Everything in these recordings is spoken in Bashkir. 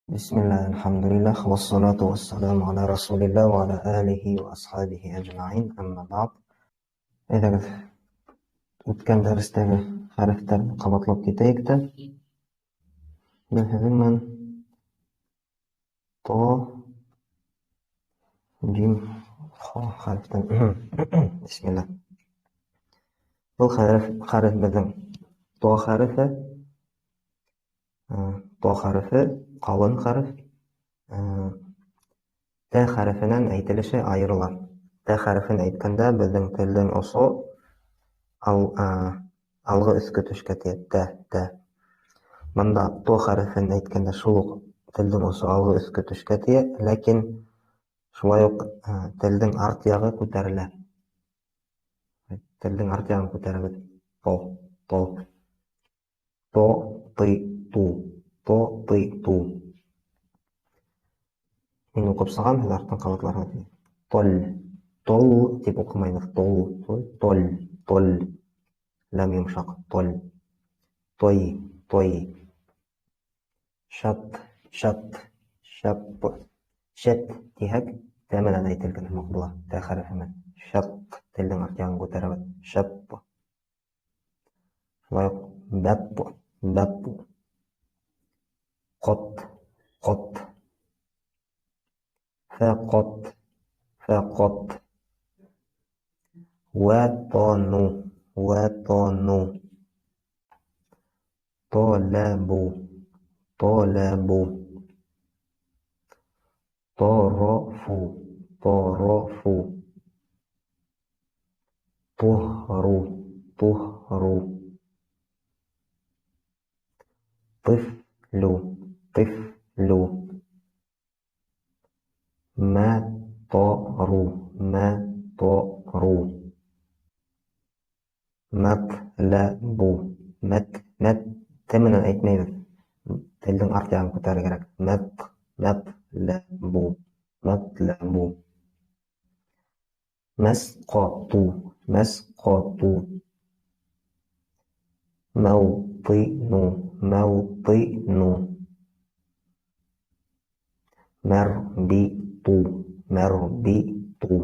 Бисмилла, әлхәмдүлилләһ, вассалату вассаламу аля расулилла ва аля алихи ва асхабихи әжмәғин, әммә бәғд. Әйҙәгеҙ, үткән дәрестәге хәрефтәрҙе ҡабатлап китәйек тә. Беҙ һеҙҙең менән То, Джим, Хо хәрефтән. Бисмилла. Был хәреф беҙҙең То хәрефе. То хәрефе ҡалын хәреф. Т хәрефенән әйтелеше айырыла. Т хәрефен әйткәндә беҙҙең телдең осо алғы өҫкө тешкә тейә. Т, Т. Бында То хәрефен әйткәндә шул уҡ телдең осо алғы өҫкө тешкә тейә, ләкин шулай уҡ телдең арт яғы күтәрелә. Телдең арт яғын күтәрәбеҙ. То, то. То, ты, ту. То, ты, ту. Мин уҡып сығам, һеҙ арттан ҡабатларға тейеш. Тол. Тол тип уҡымайбыҙ. Тол, тол, тол, тол. Ләм йомшаҡ. Тол. Той, той. Шат, шат, шап. Шәт тиһәк, тә менән әйтелгән һымаҡ була. Тә хәрефе менән. Шат, телдең арт яғын күтәрәбеҙ. Шап. Шулай уҡ бәп, бәп. Ҡот, ҡот. Фәҡот, фәҡот. Вәтону, вәтону. Толәбу, толәбу. Торофу, торофу. Туһру, туһру. Тифлю, тифлю. Мәтору, мәтору. Мәтләбу. Мәт, мәт, Т менән әйтмәйбеҙ. Телдең арт яғын күтәрергә кәрәк. Мәт, мәтләбу, мәтләбу. Мәсҡоту, мәсҡоту. Мәүтину, мәүтину. Мәрбиту, мәрбиту.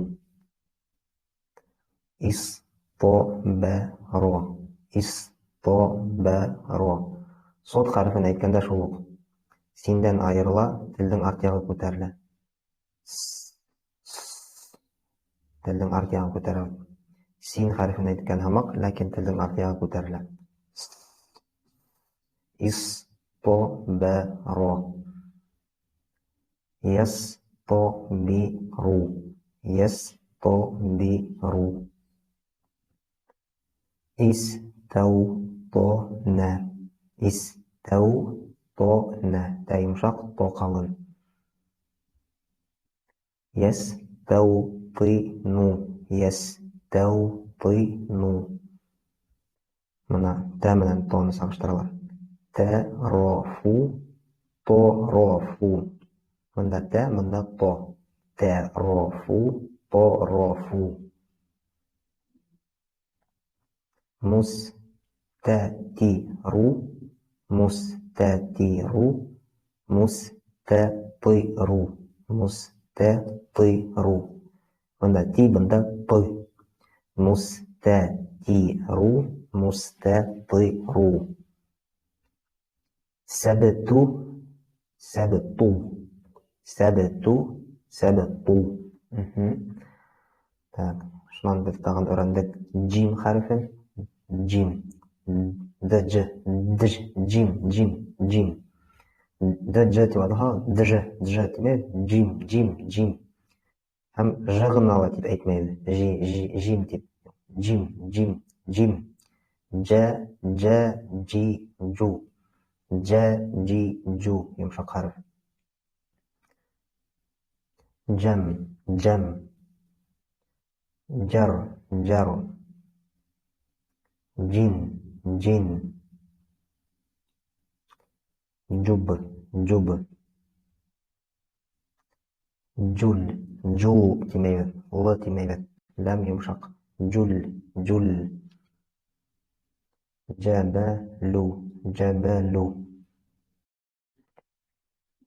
Истобәро, истобәро. Сод хәрефен әйткәндә шул уҡ. Синдән айырыла, телдең арт яғы күтәрелә. С, с. Телдең арт яғын күтәрәбеҙ. Син хәрефен әйткән һымаҡ, ләкин телдең арт яғы күтәрелә. С. Истобәро. Ястобиру, ястобиру. Истәүтонә, истәүтонә. Тә йомшаҡ, то ҡалын. Йәстәүтину, йәстәүтину. Бына тә менән тоны сағыштыралар. Тәрофу, торофу. Бында тә, бында то. Тәрофу, торофу. Мустәтиру, мустәтиру, мустәтиру, мустәтиру. Бында ти, бында п. Мустәтиру, мустәтиру. Сәбету, сәбету. Сәбету, сәбету. Так, шунан беҙ тағын өйрәндек джим хәрефен. Джим. Д, Дж, Дж, джим, джим, джим. Д, Дж тип аталһа, Дж, Дж тимәйбеҙ. Джим, джим, джим. Һәм Ж ғына ла тип әйтмәйбеҙ. Ж, Ж, жим тип. Джим, джим, джим. Дж, Дж, Джи, Джу. Дж, Джи, Джу. Йомшаҡ хәреф. Джәм, джәм. Джәр, джәр. Джин, джин. Джуб, джуб. Джул, джул тимәйбеҙ, л тимәйбеҙ. Ләм йомшаҡ. Джул, джул. Джәбәлү, джәбәлү.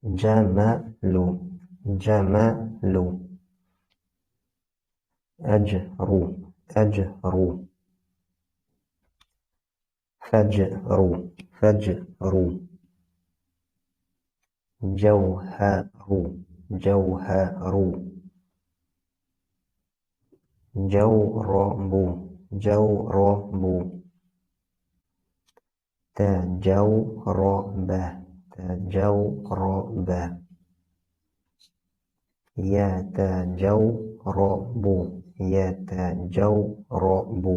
Джәмәлү, джәмәлү. Әджру, әджру. Фәджру, фәджру. Джәүһәру, джәүһәру. Джәүробу, джәүробу. Тәҗәүробә, тәҗәүробә. Йәтәҗәүробу, йәтәҗәүробу.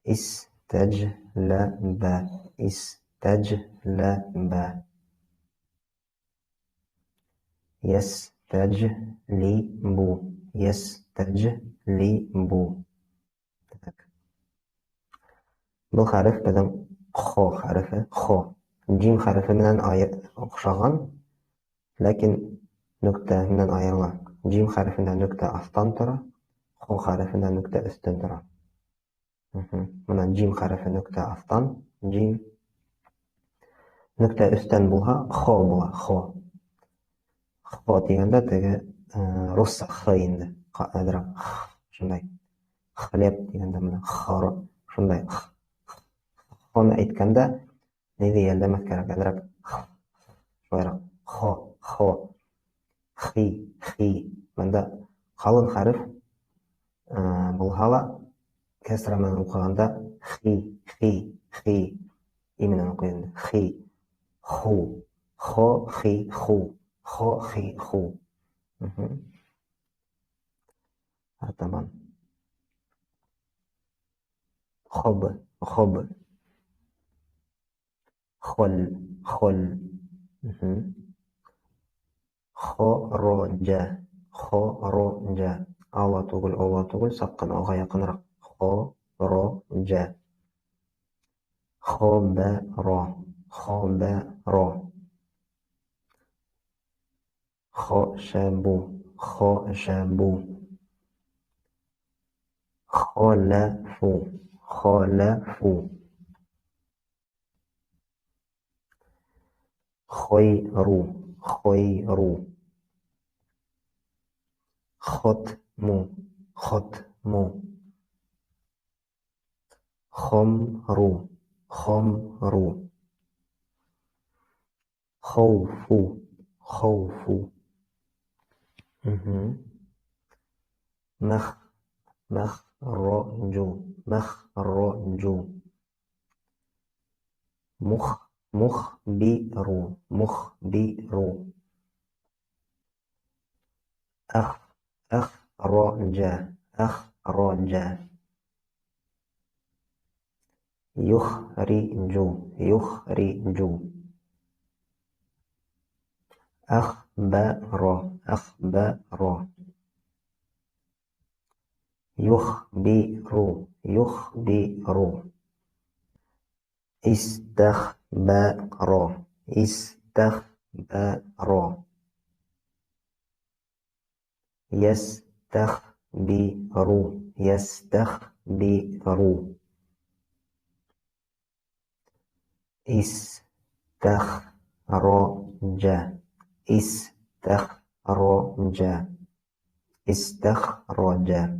Истәҗләбә, истәҗләбә. Йәстәҗлибу, йәстәҗлибу. Так. Был хәреф беҙҙең хо хәрефе, хо. Джим хәрефе менән оҡшаған, ләкин нөктә менән айырыла. Джим хәрефендә нөктә аҫтан тора, хо хәрефендә нөктә өҫтән тора. Бына джим хәрефе нөктә аҫтан, джим. Нөктә өҫтән булһа, хо була, хо. Хо тигәндә теге русса х инде, әҙерәк х, шундай. Хлеб тигәндә бына хор, шундай х. Хоны әйткәндә ниҙе йәлләмәҫ кәрәк, әҙерәк х, шулайыраҡ хо, хо, хи, хи. Бында ҡалын хәреф булһа ла кәсра менән уҡығанда хи, хи, хи и менән уҡый инде. Хи, ху, хо, хи, ху, хо, хи, ху. Артабан. Хоб, хоб. Хол, хол. Хороджа, хороджа. Ала түгел, ола түгел, саҡ ҡына уға яҡыныраҡ. Хороджа. Хобәро, хобәро. Хошәбу, хошәбу. Холәфу, холәфу. Хойру, хойру. Хотму, хотму. Хомру, хомру. Хоуфу, хоуфу. Мәх, мәхроджу, мәхроджу. Мух, мухбиру, мухбиру. Ах, ахроджа, ахроджа. Юхриджу, юхриджу. Ахбаро, ахбаро. Юхбиру, юхбиру. Истахбаро, истахбаро. Ястахбиру, ястахбиру. Истахроджа, истахроджа, истахроджа.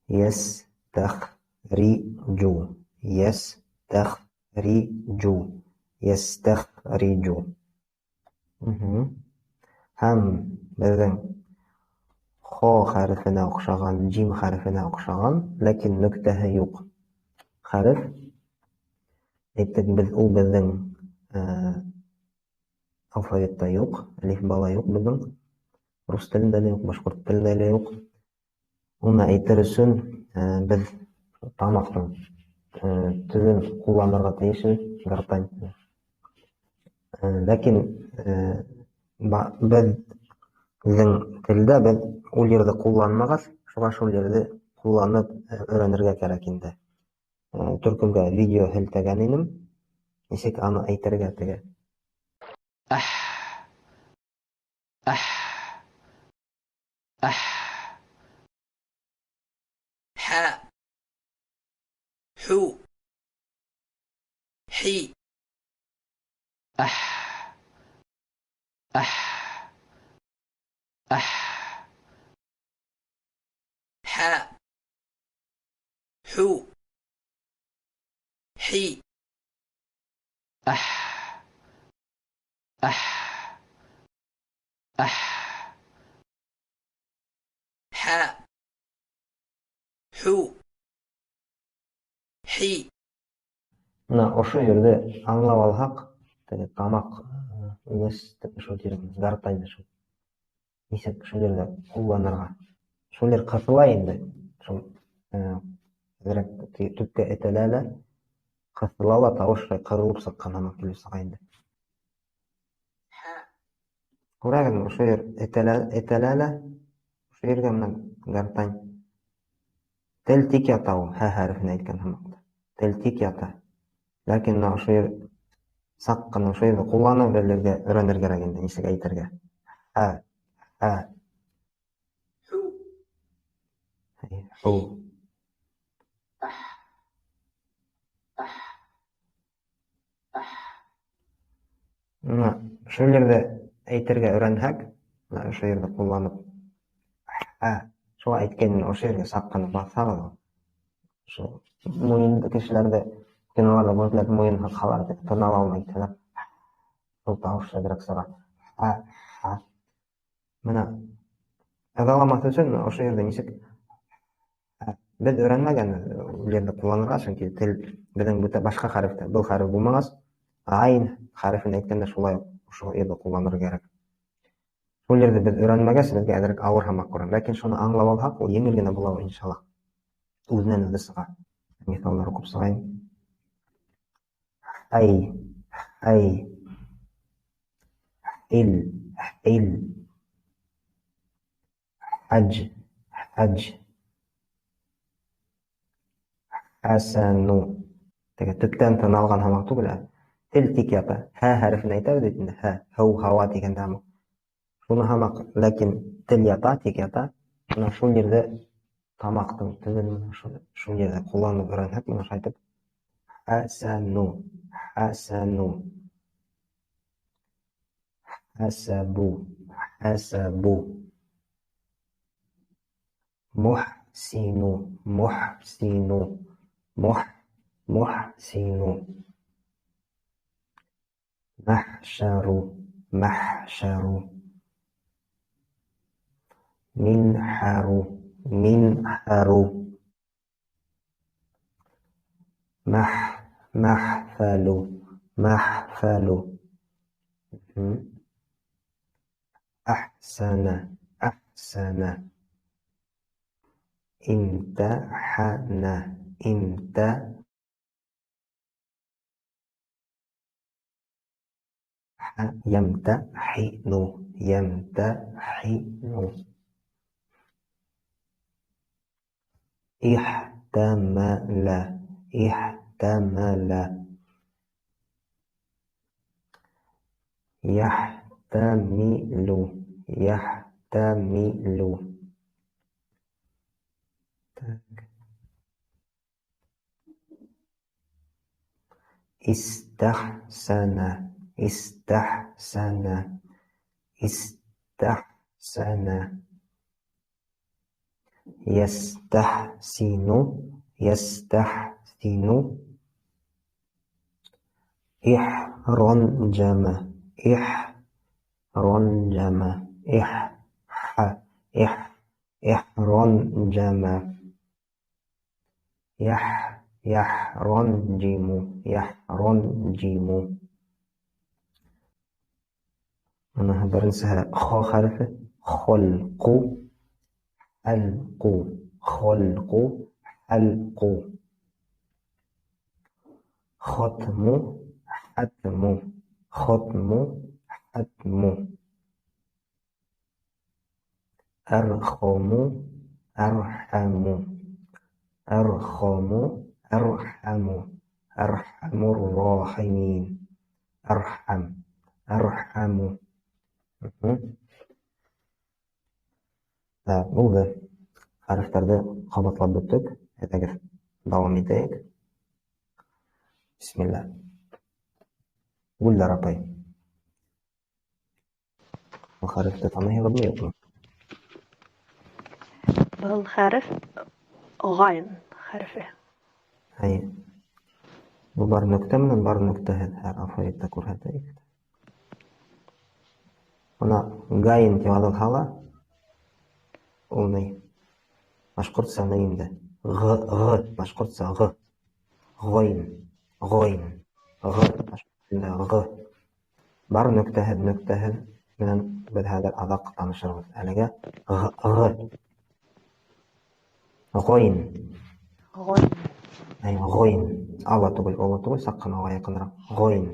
Ястахриджу, ястахриджу, ястахриджу. Һәм беҙҙең хо хәрефенә оҡшаған, джим хәрефенә оҡшаған, ләкин нөктәһе юҡ хәреф. Әйттек, ул беҙҙең алфавитта юҡ, әлиф бала юҡ беҙҙең. Рус телендә лә юҡ, башҡорт телендә лә юҡ. Уны әйтер өсөн беҙ тамаҡтың төбөн ҡулланырға тейешбеҙ, гортань. Ләкин беҙҙең телдә беҙ ул ерҙе ҡулланмағас, шуға шул ерҙе ҡулланып өйрәнергә кәрәк инде. Төркөмгә видео һелтәгән инем. Нисек аны әйтергә теге? Әх. Әх. Әх. Хә. Ху. Хи. Әх, әх, әх. حاء حو حي. أح، أح، أح. حاء حو حي. Бына ошо ерҙе аңлап алһаҡ, теге тамаҡ шул гортань шул нисек шул ерҙә ҡулланырға. Шул ер ҡыҫыла инде. Шул әҙерәк төпкә этелә лә, ҡыҫыла ла, тауыш ҡырылып сыҡҡан һымаҡ килеп сыға инде. Күрәгеҙме, ошо ер этелә лә, ошо ергә менән гортань. Тел тик ята ул, һә хәрефен әйткән һымаҡ. Тел тик ята. Ләкин бына ошо ер саҡ ҡына ошо ерҙе ҡулланып белергә, өйрәнергә кәрәк инде, нисек әйтергә. Һә, һә. Ху. Бына шул ерҙе әйтергә өйрәнһәк, бына ошо ерҙе ҡулланып, һә, шуға әйткәйнем, ошо ергә саҡ ҡына баҫһағыҙ, ошо муйынды кешеләрҙе киноларҙа күрһәтелә, муйын һыҡһалар, тын ала алмай китәләр. Шул тауыш әҙерәк сыға. Һә, һә. Бына ыҙаламаҫ өсөн ошо ерҙе нисек беҙ өйрәнмәгән ул ерҙе ҡулланырға, сөнки тел беҙҙең бөтә башҡа хәрефтә, был хәреф булмағас, айн хәрефен әйткәндә шулай уҡ ошо ерҙе ҡулланырға кәрәк. Шул ерҙе беҙ өйрәнмәгәс, беҙгә әҙерәк ауыр һымаҡ күренә. Ләкин шуны аңлап алһаҡ, ул еңел генә була иншаллаһ. Үҙенән үҙе сыға. Миҫалдар уҡып сығайым. Хай, хай, хил, хил, хадж, хадж, хасану. Теге төптән тын алған һымаҡ түгел, ә тел тик ята. Һә хәрефен әйтәбеҙ бит инде, һә, һыу, һауа тигәндә һымаҡ. Шуны һымаҡ, ләкин тел ята, тик ята. Бына шул ерҙә тамаҡтың төбөн менән шул ерҙә ҡулланып өйрәнһәк, бына шайтып хасану, хасану, хасабу, хасабу, мухсину, мухсину, мух, мухсину, махшару, махшару, минхару, минхару, мах, махфалу, махфалу. Ахсана, ахсана, имтахана, имта, ямтахину, ямтахину, ихтамала, ихтамала, яхтамилу, яхтамилу. Так. Истахсана, истахсана, истахсана, ястахсину, ястахсину, ихронджама, ихронджама, их, ха, их, ихронджама, ях, яхронджиму, яхронджиму. Бына беренсеһе хо хәрефе, холҡу, хәлҡу, холҡу, хәлҡу, хотму, хәтму, хотму, хәтму, әрхому, әрхәму, әрхому, әрхәму, әрхәмур рахимин, әрхәм, әрхәму. Так, булды. Хәрефтәрҙе ҡабатлап бөттөк. Әйҙәгеҙ, дауам итәйек. Бисмилла. Гөлдар апай. Был хәрефте таныйһығыҙмы, юҡмы? Был хәреф ғайн хәрефе. Әйе. Был бар нөктә менән, бар нөктәһеҙ, һәр алфавитта күрһәтәйек. Бына гайн тип яҙылһа ла, ул ни? Башҡортса ни инде? Г, ғ, башҡортса ғ. Ғойн, ғойн, ғ, башҡорт ғ. Бар нөктәһеҙ, нөктәһеҙ менән беҙ хәҙер аҙаҡ танышырбыҙ. Әлегә ғ, ғ. Ғойн. Ғойн. Әй, ғойн. Ала түгел, ола түгел, саҡ ҡына уға яҡыныраҡ. Ғойн.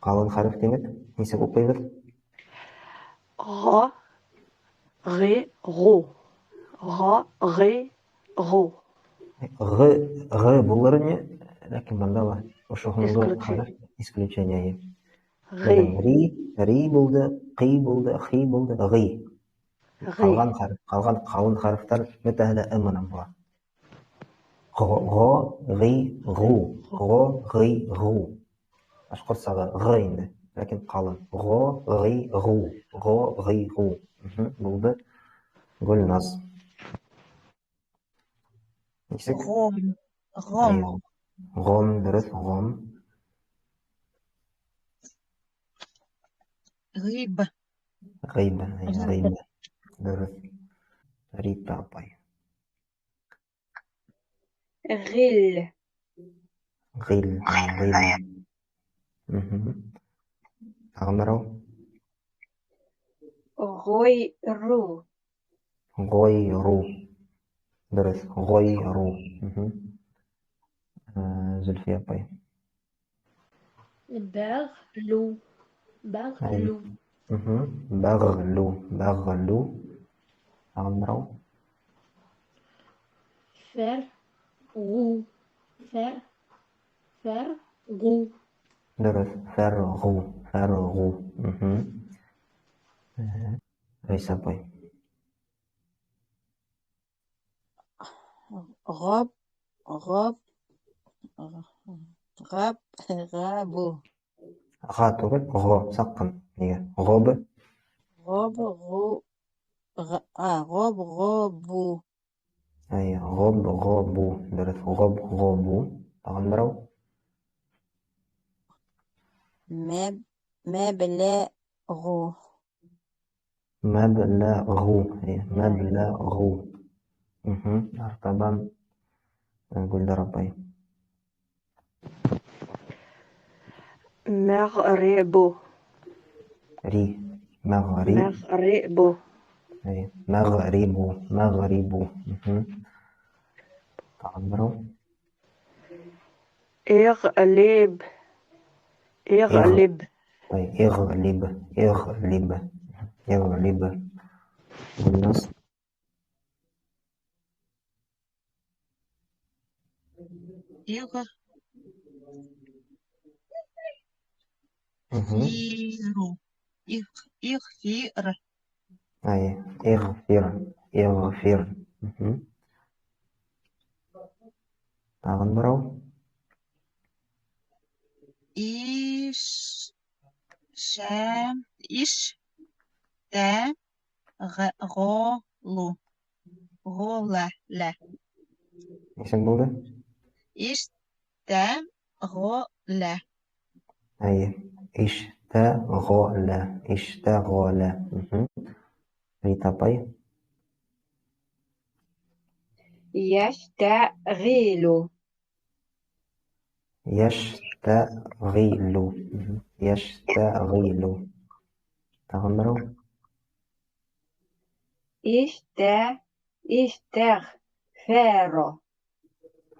Ҡалын хәреф тинек, нисек уҡыйбыҙ? Ғ, ғи, ғу. Ғ, ғи, ғу. Г, г булыр ине, ләкин бында ла ошо һуңғы хәреф исключение. Ғи. Ри, ри булды, ҡи булды, хи булды, ғи. Ҡалған хәреф, ҡалған ҡалын хәрефтәр бөтәһе лә ы менән була. Ғ, ғи, ғу. Ғ, ғи, ғу. Башҡортсағы ғ инде, ләкин ҡалын. Ғ, ғи, ғу. Ғ, ғи, ғу. Булды. Гөлназ. Нисек? Ғом. Ғом. Ғом, дөрөҫ, ғом. Ғиб. Ғиб, ғиб. Дөрөҫ. Рита апай. Ғил. Ғил, ғил. Тағын берәү. Ғойру. Ғойру. Дөрөҫ, ғойру. Зөлфиә апай. Бәғлү. Бәғлү. Бәғлү, бәғлү. Тағын берәү. Фәрғу. Фәр, фәрғу. Дөрөҫ, фәрғу, фәрғу. Рәйсә апай. Ғаб, ғаб, ғаб, ғабу. Ға түгел, ғо, саҡ ҡына. Нигә? Ғоб. Ғоб, ғу, ғоб, ғобу. Әйе, ғоб, ғобу. Дөрөҫ, ғоб, ғобу. Тағын берәү. Мәб, мәбләғу. Мәбләғу. Әйе, мәбләғу. Артабан Гөлдар апай. Мәғрибу. Ри. Мәғри. Мәғрибу. Әйе, мәғрибу, мәғрибу. Тағын берәү. Иғлиб. Иғлиб. Иғлиб, иғлиб, иғлиб. Гөлназ. Иғ. Фиру. Иғфир. Әйе, иғфир, иғфир. Тағын берәү. Иш, шә, иш, тә, г, го, лу. Го, ла, лә. Нисек булды? Иш, тә, го, лә. Әйе, иш, тә, го, лә. Иш, тә, го, лә. Рита апай. Йәштәғилү. Йәштәғилү. Йәштәғилү. Тағын берәү. Иштә, иштәғфәро.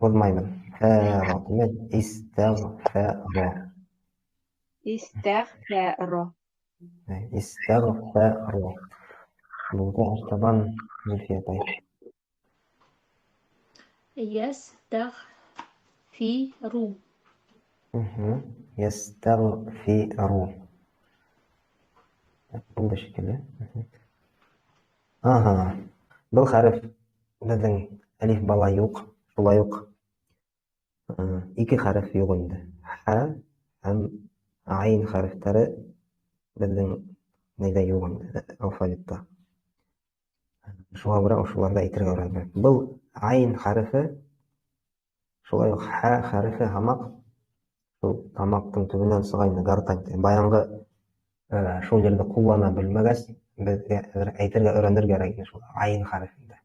Һуҙмайбыҙ. Фәро. Тимәк, истәғфәро. Истәғфәро. Истәғфәро. Булды, артабан Зөлфиә апай. Йәстәғфиру. Йәстәғфиру. Булды шикелле. Ага. Был хәреф беҙҙең әлиф бала юҡ, шулай уҡ ике хәреф юҡ инде. Х һәм айн хәрефтәре беҙҙең нейҙә юҡ инде, алфавитта. Шуға күрә ошоларҙы әйтергә өйрәнергә. Был айн хәрефе, шулай уҡ Х хәрефе һамаҡ шул тамаҡтың төбөнән сыға инде, гортань. Баянғы шул ерҙе ҡуллана белмәгәс, беҙгә әйтергә өйрәнергә кәрәк ине шул айн хәрефендә.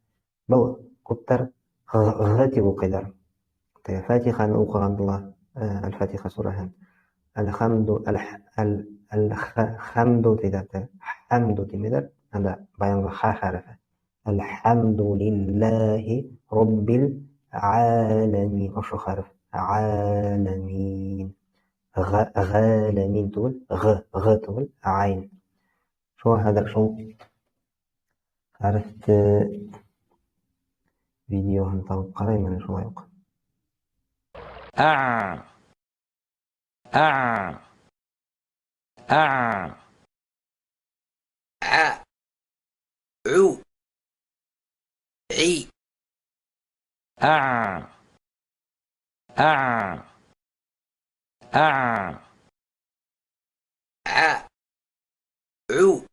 Был күптәр ғ тип уҡыйҙар. Теге Фатиханы уҡығанда ла, Әл-Фатиха сүрәһен Әлхәмду, әл-хәмду тиҙәр, хәмду тимәйҙәр. Анда баянғы х хәрефе. Әлхәмдулилләһи роббил ғәләмин. Ошо хәреф. Ғәләмин. Ғәләмин түгел, ғ, ғ түгел, айн. Шуға хәҙер шул хәрефте видеоһын табып ҡарайым әле шулай уҡ. А. А. А. ع عو عي А. А. А. ع عو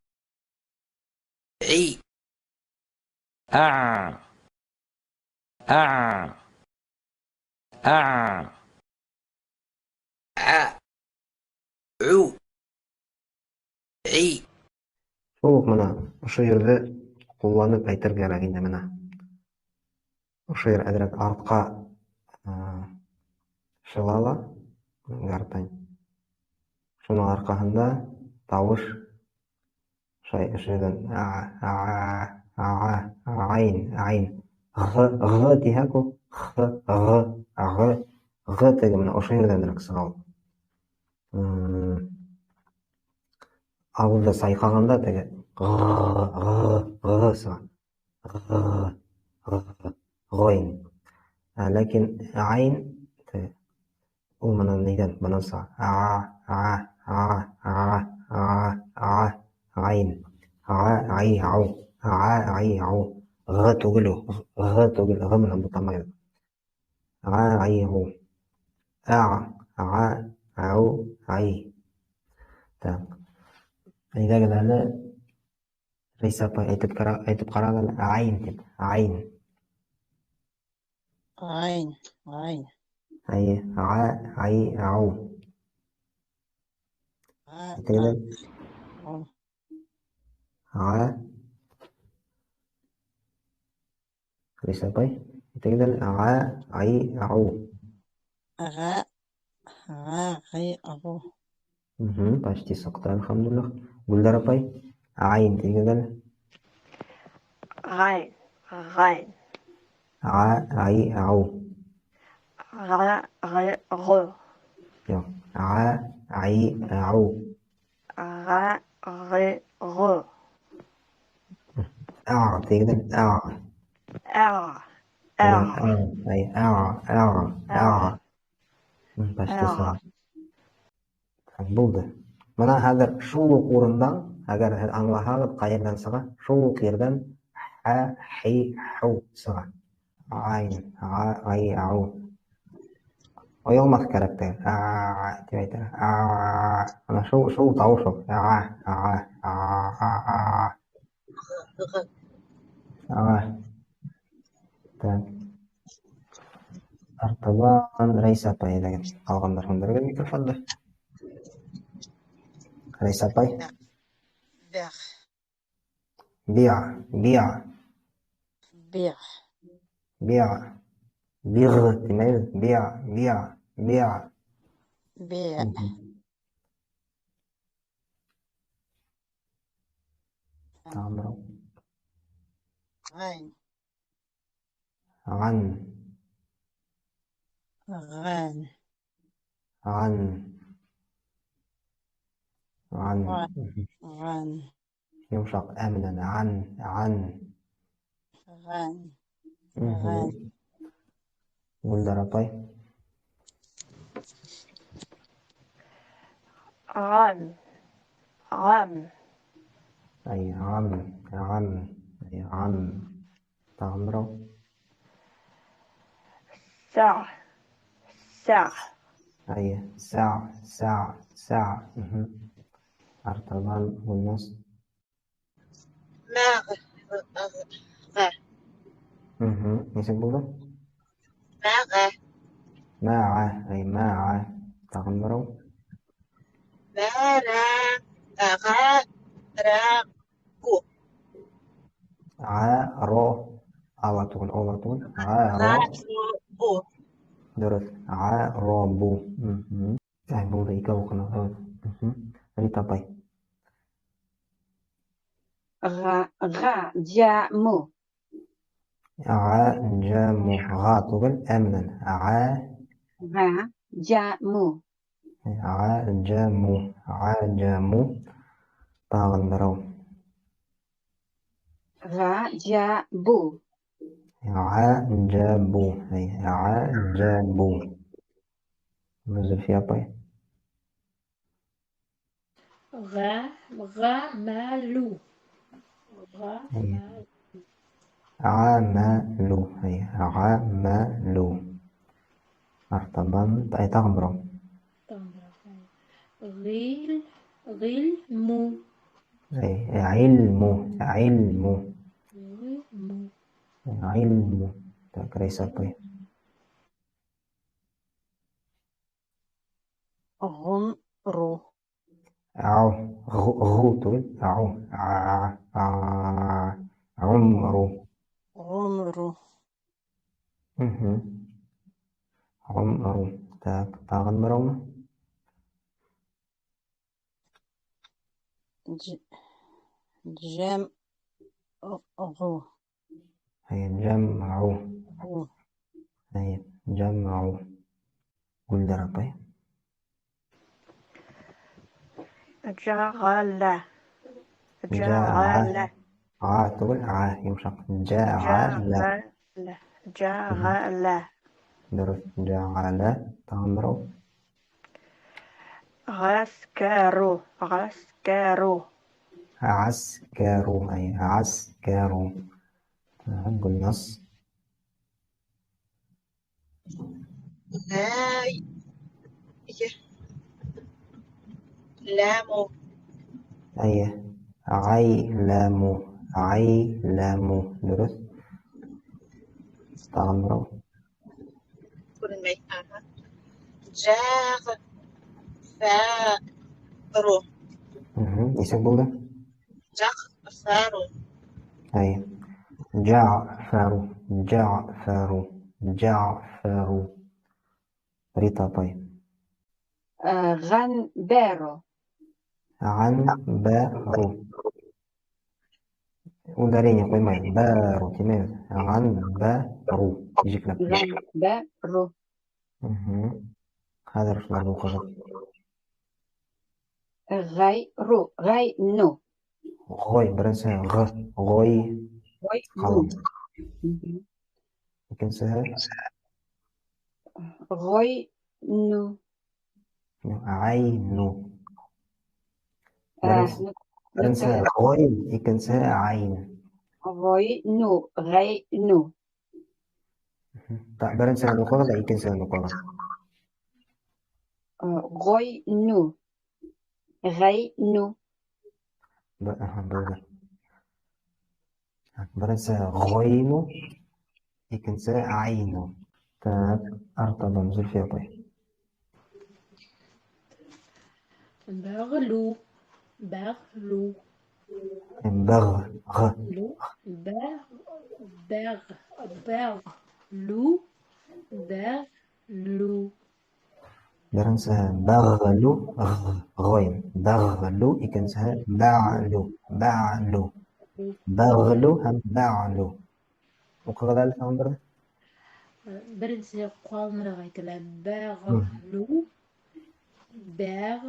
عي А. А. А. ع عو عي Шул уҡ мына ошо ерҙе ҡулланып әйтергә кәрәк инде мына. Ошо ер әҙерәк артҡа шыла ла гортань. Шуның арҡаһында тауыш шулай ошо ерҙән а, а, а, айн, айн. Ғ, ғ тиһәк ул х, ғ, ғ, ғ теге мына ошо ерҙәнерәк сыға ул. Ауыҙҙы сайҡағанда теге ғ, ғ, ғ сыға. Ғ, ғ, ғойн. Ләкин айн теге ул мына нейҙән, бынан сыға. А, а, а, а, а, а, айн. А, ай, ау. А, ай, ау. Ғ түгел ул. Ғ түгел, ғ менән бутамайбыҙ. А, ай, ау. А, а, ау, ай. Так. Әйҙәгеҙ әле Рәйсә апай әйтеп ҡарағыҙ әле, айн тип, айн. Айн, айн. Әйе, а, ай, ау. Әйтегеҙ әле. А. Рәйсә апай, әйтегеҙ әле, а, ай, ау. Ға, ға, ғи, ғу. Почти сыҡты, әлхәмдүлилләһ. Гөлдәр апай, айн тигеҙ әле. Ғайн, ғайн. А, ай, ау. Ға, ғи, ғу. Юҡ. А, ай, ау. Ға, ғи, ғу. А, тигеҙ әле, а. А, а. Ай, а, а, а. Почти сыға. Булды. Бына хәҙер шул уҡ урындан, әгәр һеҙ аңлаһағыҙ, ҡайерҙән сыға, шул уҡ ерҙән хә, хи, ху сыға. Айн, а, ай, ау. Оялмаҫ кәрәк тә, а, тип әйтә. А, ана шул тауыш ул. А, а, а, а, а. Так. Артабан Рәйсә апай әйҙәгеҙ. Ҡалғандар һүндерегеҙ микрофонды. Рәйсә апай. Бәғ. Биә, биә. Биә. Биә. Биғ тимәйбеҙ. Биә, биә, биә. Биә. Тағы берәү. Ғайн. Ған. Ған. Ған. Ған. Ған. Йомшаҡ ә менән ған, ған. Ған. Ған. Гөлдәр апай. Ғам. Ғам. Ай, ғам, ғам, ай, ғам. Тағы берәү. Сә. Сә. Әйе, сә, сә, сә. Артабан Гөлназ. Мәғ. Ғә. Нисек булды? Мәғә. Мәғә, әй, мәғә. Тағын берәү. Мәрә. Ғә. Рә. Гу. Ғә, ро. Ала түгел, ола түгел. Ғә, ро. Бу. Дөрөҫ. Ғә, ро, бу. Әй, булды, икәү уҡыны. Рита апай. Ға, ға, джа, му. Ғә, джә, му. Ға түгел, ә менән. Ғә. Ғә, джә, му. Ғә, джә, му. Ғә, джә, му. Тағын берәү. Ғә, джә, бу. Ғә, джә, бу. Ғә, джә, бу. Зөлфиә апай. Ғә, ғә, мә, лү. Ғә, мә, Ғәмәлү. Ғәмәлү. Артабан, ай, тағын берәү. Тағын берәү. Ғил, ғилму. Ғилму, ғилму. Ғилму. Ғилму. Так, Рәйсә апай. Ғумру. Ау, ғу түгел, ау, а, а, ғумру. Ғумру. Ғумру. Так, тағын берәүме? Джәм, ғу. Әйе, джәмғу. Ғу. Әйе, джәмғу. Гөлдәр апай. Джағәлә. Джағәлә. Ға түгел, ә, йомшаҡ. Джағәлә. Джағәлә. Дөрөҫ, джағәлә. Тағын берәү. Ғәскәру, ғәскәру. Ғәскәру, әйе, ғәскәру. Гөлназ. Ғәй. Ләму. Әйе, ғәйләму, ғәйләму. Дөрөҫ. Тағын берәү. Күренмәй. Джәғ. Фәру. Нисек булды? Джәғфәру. Әйе. Джәғфәру, джәғфәру, джәғфәру. Рита апай. Ғәнбәру. Ғәнбәру. Ударение ҡуймай. Бәру тимәйбеҙ. Ғәнбәру. Ижекләп. Ғәнбәру. Хәҙер шуларҙы уҡығыҙ. Ғәйру, ғәйну. Ғой, беренсеһе ғ, ғой. Ҡалын. Икенсеһе? Ғойну. Ғәйну. Беренсеһе ғойн, икенсеһе ғәйн. Ғойну, ғәйну. Беренсеһен уҡығыҙ ҙа икенсеһен уҡығыҙ. Ғойну, ғәйну. Булды. Беренсеһе ғойну, икенсеһе ғәйну. Так, артабан Зөлфиә апай. Бәғлү, бәғлү. Бәғ, ғ. Лу, бәғ, бәғ, бәғлү, бәғлү. Беренсеһе бәғлү, ғ, ғойн. Бәғлү, икенсеһе бәғлү, бәғлү. Бәғлү һәм бәғлү. Уҡығыҙ әле тағын берҙе. Беренсеһе ҡалыныраҡ әйтелә. Бәғлү, бәғ,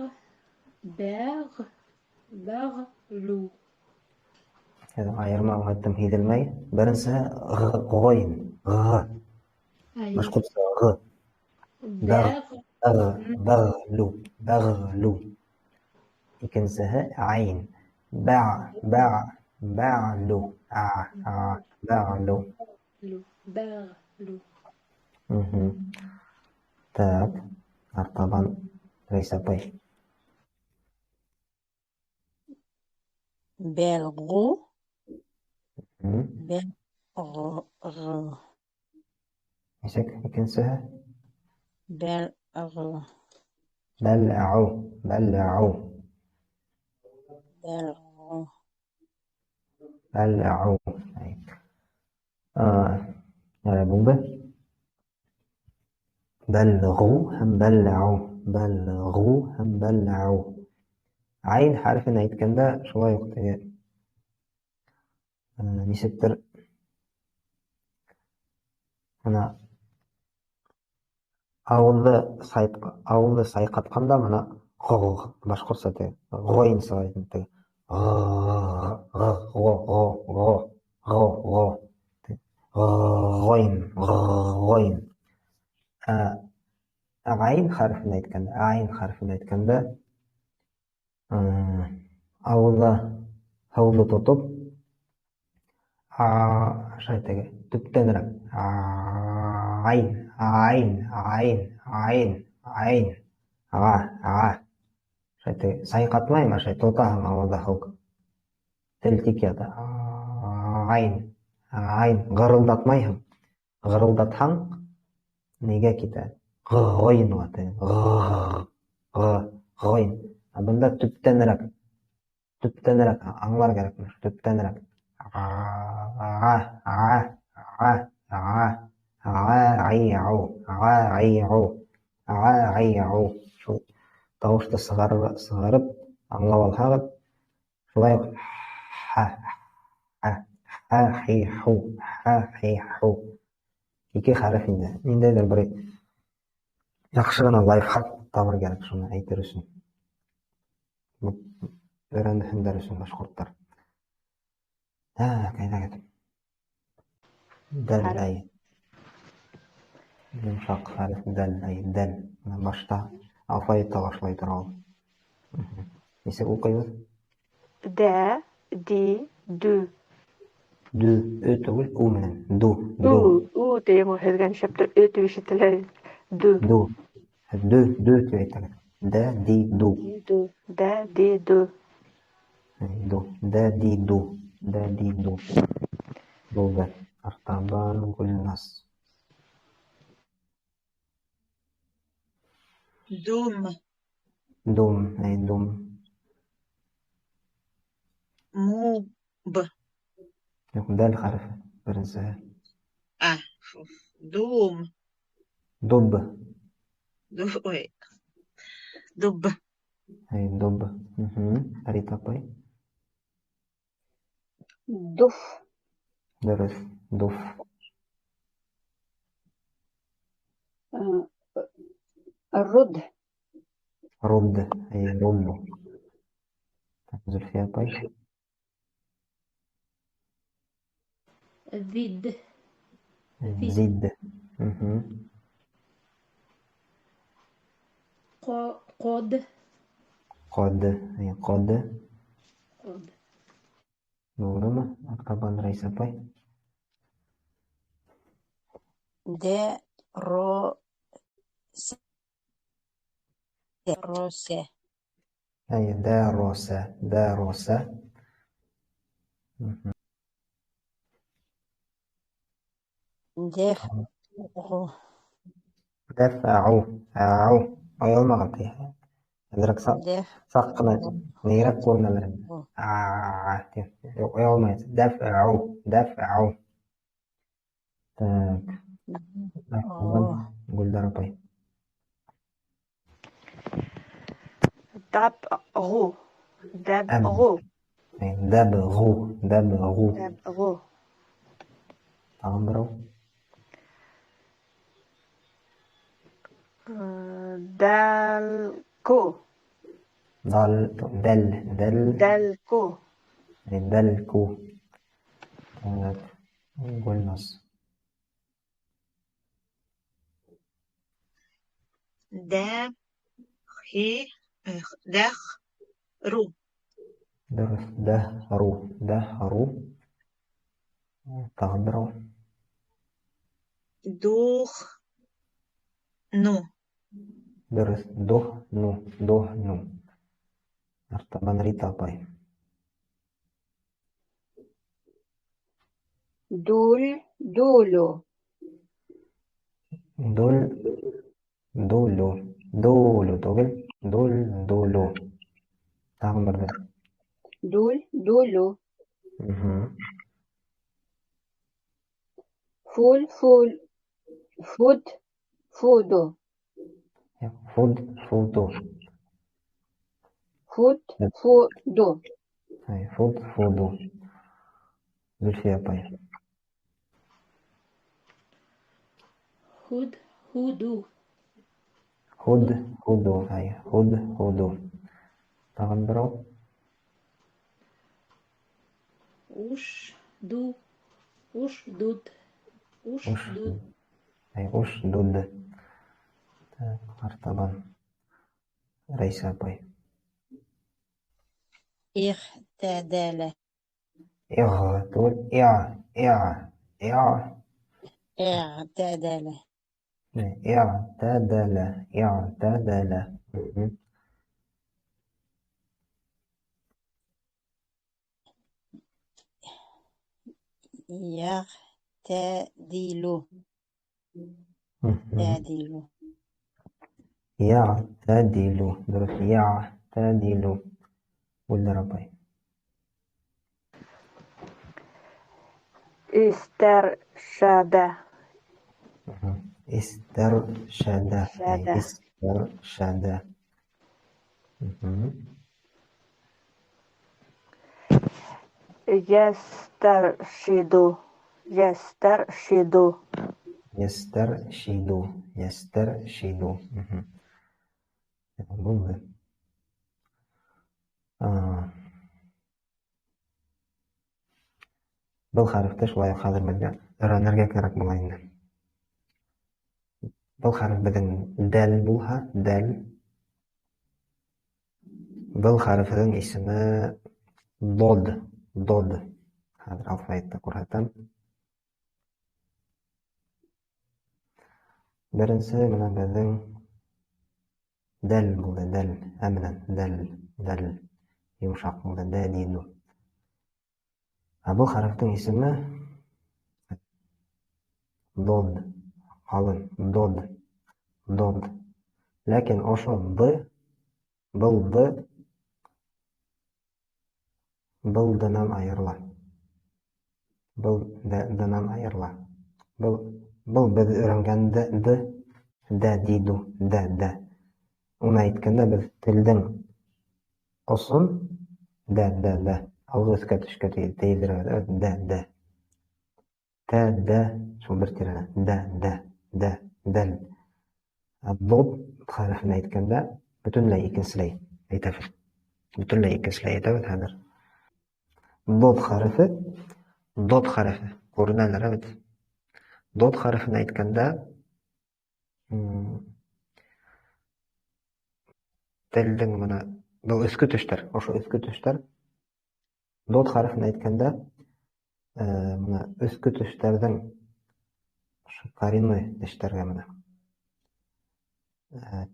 бәғ, бәғлү. Айырма әйттем, һиҙелмәй. Беренсеһе ғойн, ғ. Башҡортса ғ. Бәғ, бәғлү, бәғлү. Икенсеһе ғәйн. Бә, бә, бәғлү, а, а, бәғлү. Бәғлү. Так, Артабан Рәйсә апай. Бәлғу. Бәлғу. Нисек икенсеһе? Бәлғу. Бәләү, бәләү. Бәлғу. Бәләү. Ярай булды. Бәлғу һәм бәләү. Бәлғу һәм бәләү. Айн хәрефен әйткәндә шулай уҡ теге нисектер бына ауыҙҙы сайҡатҡанда бына башҡортса теге ғойн сыға теге ғ ғо ғо ғо ғо ғо ғойн ғойн. Ғайн хәрефен әйткәндә, айн хәрефен әйткәндә ауыҙҙа һыуҙы тотоп шулай теге төптәнерәк айн айн айн айн айн ға ға шулай теге сайҡатмайым, ә шулай тотаһың ауыҙҙа һыу. Тел тик ята. Айн айн ғырылдатмайһың. Ғырылдатһаң нигә китә? Ғойнға теге ғ ғойн. Ә бында төптәнерәк, төптәнерәк аңлар кәрәк, төптәнерәк. Ға ға ға ға ға ғи ға ғи ға ғи. Шул тауышты сығарып аңлап алһағыҙ, шулай уҡ һ һ һ хи ху һ хи ху. Ике хәреф инде. Ниндәйҙер бер яҡшы ғына лайфхак табыр кәрәк шуны әйтер өсөн. Өйрәнһендәр өсөн башҡорттар. Так, әйҙәгеҙ. Дәл әй. Йомшаҡ хәреф дәл әй, дәл. Бына башта алфавитта башлай тора ул. Нисек уҡыйбыҙ? Дә, ди, дү. Дү, ö түгел, у менән. Ду, ду. У, у тием, һеҙгә нишләптер ö тип ишетелә. Ду. Ду. Ду, ду тип әйтәләр. Дә, ди, ду. Ду. Дә, ди, ду. Ду. Дә, ди, ду. Дә, ди, ду. Булды. Артабан Гөлназ. Дум. Дум, әй, дум. Муб. Юҡ, дәл хәрефе беренсеһе. А, дум. Дуб. Ой. Дуб. Әй, дуб. Рита апай. Дуф. Дөрөҫ, дуф. Руд. Руд, әй, руд. Зөлфиә апай. Зид. Зид. Ҡод. Ҡод, әй, ҡод. Ҡод. Булдымы? Артабан Рәйсә апай. Дә, ро, сә. Ро, сә. Әй, дә, ро, сә. Дә, ро, сә. Дәф, ғу. Дәф, ау, ау. Оялмағыҙ ти. Әҙерәк саҡ ҡына нейерәк күренәлер инде. А, тип. Юҡ, оялмай. Дәф, ау, дәф, ау. Так. Гөлдар апай. Даб, ғу. Дәб, ғу. Дәб, ғу. Дәб, ғу. Дәб, ғу. Тағын берәү. Дәлку. Дал, дәл, дәл. Дәлку. Дәлку. Так, Гөлназ. Дә, хи, дәх, ру. Дөрөҫ, дәх, ру, дәх, ру. Тағын берәү. Дух, ну. Дөрөҫ, дуһ-ну, дуһ-ну. Артабан Рита апай. Дүл, дүлү. Дүл, дүлү. Дүлү түгел, дүл, дүлү. Тағын берҙе. Дүл, дүлү. Фүл, фүл, фүд, фүдү. Фуд, фуду. Фуд, фуду. Фуд, фуду. Зөлфиә апай. Худ, худу. Худ, худу. Ай, худ, худу. Тағын берәү. Уш, ду, уш, дуд. Уш, дуд. Ай, уш, дуд. Так, артабан. Рәйсә апай. Иғтәдәлә. Иғ түгел, иә, иә, иә. Иғтәдәлә. Иғтәдәлә, иғтәдәлә. Йәғтәдилү. Тәдилү. Йәғтәдилү. Дөрөҫ, йәғтәдилү. Гөлнур апай. Истәршәдә. Истәршәдә. Истәршәдә. Йәстәршиду. Йәстәршиду. Йәстәршиду. Йәстәршиду. Булды. Был хәрефте шулай уҡ хәҙер беҙгә өйрәнергә кәрәк була инде. Был хәреф беҙҙең дәл булһа, дәл. Был хәрефенең исеме дод, дод. Хәҙер алфавитта күрһәтәм. Беренсе менән беҙҙең дәл булды, дәл, ә менән дәл, дәл. Йомшаҡ булды, дә, ди, ду. Ә был хәрефтең исеме дод, ҡалын, дод, дод. Ләкин ошо д, был д, был д-нан айырыла. Был д-нан айырыла. Был беҙ өйрәнгән д, д, дә, ди, ду, дә, дә. Уны әйткәндә беҙ телдең осон дә, дә, дә алғы өҫкә төшкә тейҙерәбеҙ. Дә, дә. Тә, дә, шул бер тирәлә. Дә, дә, дә, дәл. Ә дод хәрефен әйткәндә бөтөнләй икенселәй әйтәбеҙ. Бөтөнләй икенселәй әйтәбеҙ хәҙер. Дод хәрефе, дод хәрефе күренәлер бит. Дод хәрефен әйткәндә телдең мына был өҫкө тештәр, ошо өҫкө тештәр. Дод хәрефен әйткәндә мына өҫкө тештәрҙең ошо коренной тештәргә мына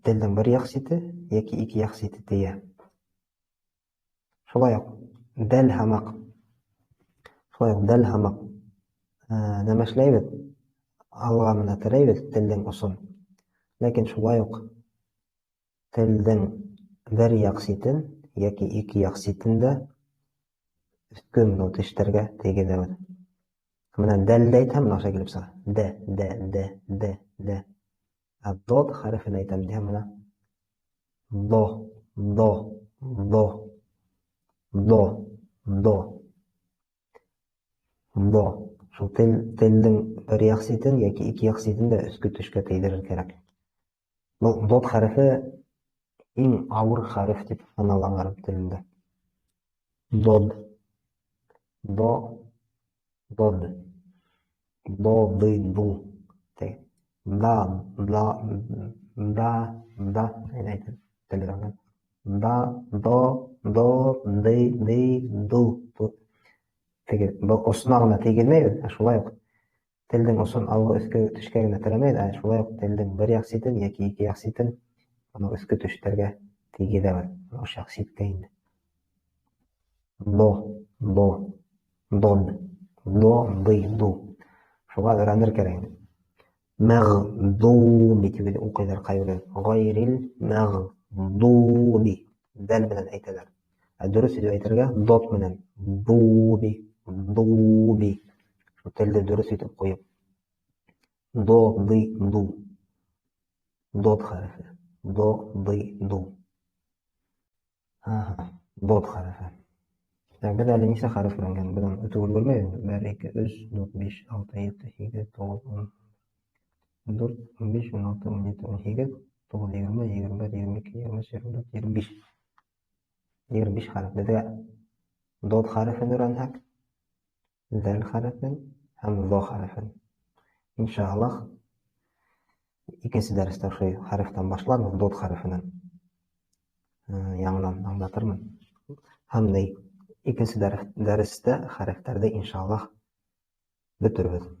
телдең бер яҡ сите йәки ике яҡ сите тейә. Шулай уҡ дәл һамаҡ, шулай уҡ дәл һамаҡ нәмә эшләйбеҙ? Алға мына терәйбеҙ телдең осон. Ләкин шулай уҡ телдең бер яҡ ситен йәки ике яҡ ситен дә өҫкө мынау тештәргә тейгеҙәбеҙ. Мына дәлде әйтһәм, мына ошолай килеп сыға. Дә, дә, дә, дә, дә. Ә дод хәрефен әйтәм тиһәм, мына до, до, до, до, до, до. Шул телдең бер яҡ ситен йәки ике яҡ ситен дә өҫкө тешкә тейҙерер кәрәк. Был дод хәрефе иң ауыр хәреф тип һанала ғәрәп телендә. Дод, до, дод, до, ды, ду. Да, да, да, да, әйтеп тел өйрәнгән. Да, до, до, ды, ды, ду. Теге был осона ғына тейгеҙмәйбеҙ, ә шулай уҡ телдең осон алғы өҫкө тешкә генә терәмәйбеҙ, ә шулай уҡ телдең бер яҡ ситен йәки ике яҡ ситен Бынау өҫкө тештәргә тейгеҙәбеҙ. Ошо яҡ ситкә инде. До, до, дод, до, ды, ду. Шуға өйрәнер кәрәк инде. Мәғдуби тип уҡыйҙар ҡайберәү. Ғайрил мәғдуби. Дәл менән әйтәләр. Ә дөрөҫ итеп әйтергә дот менән. Дуби, дуби. Шул телде дөрөҫ итеп ҡуйып. До, ды, ду. Дот хәрефе. До, ды, ду. Ага, дот хәрефе. Так, беҙ әле нисә хәреф өйрәнгән? Беҙ уны үтеп өлгөрмәйбеҙ инде. 1, 2, 3, 4, 5, 6, 7, 8, 9, 10, 14, 15, 16, 17, 18, 9, 20, 21, 22, 23, 24, 25. 25 хәреф. Беҙгә дот хәрефен өйрәнһәк, зәл хәрефен һәм зо хәрефен. Иншаллаһ, икенсе дәрестә ошо хәрефтән башларбыҙ, дот хәрефенән. Яңынан аңлатырмын. Һәм ни, икенсе дәрестә хәрефтәрҙе иншаллаһ бөтөрбөҙ.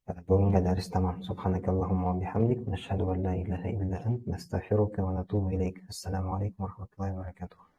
Бөгөнгә дәрес тамам. Субханакаллахумма ва бихамдик, нашһаду ан ла илаһа илля ант, настагфирука ва натубу илейк. Ассаламу алейкум ва рахматуллахи ва баракатух.